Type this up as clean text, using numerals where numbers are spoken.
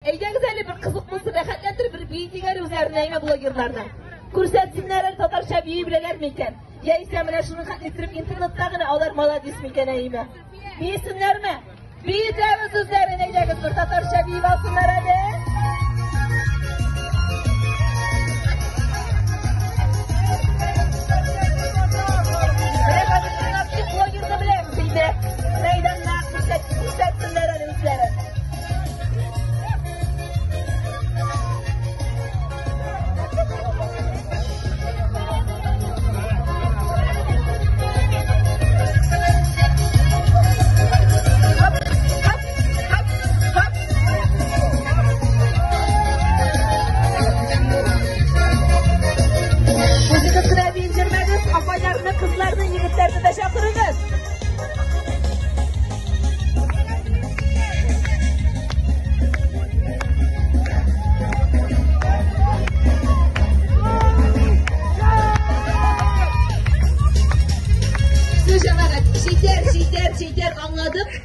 Әйдәгез әле бер кызык булсын, рәхәтләндереп бер биетик әле үзләренә, әйме блогерларны. Күрсәтсеннәр әле татарча бии беләләр микән? Яисә менә шуны хәтле иттереп интернетта гына алар молодец микән, әйме? Биесеннәрме? Биетәбез үзләрен, әйдәгез бер татарча биеп алсыннар әле. Менә хәзер чынлап блогерны беләбез инде. Мәйданна күрсәтсеннәр әле үзләрен. Үзегез генә биеп йөрмәгез, апайларны, кызларны, егетләрне дә чакырыгыз. Все, җәмәгать, җитәр, җитәр, җитәр, аңладык.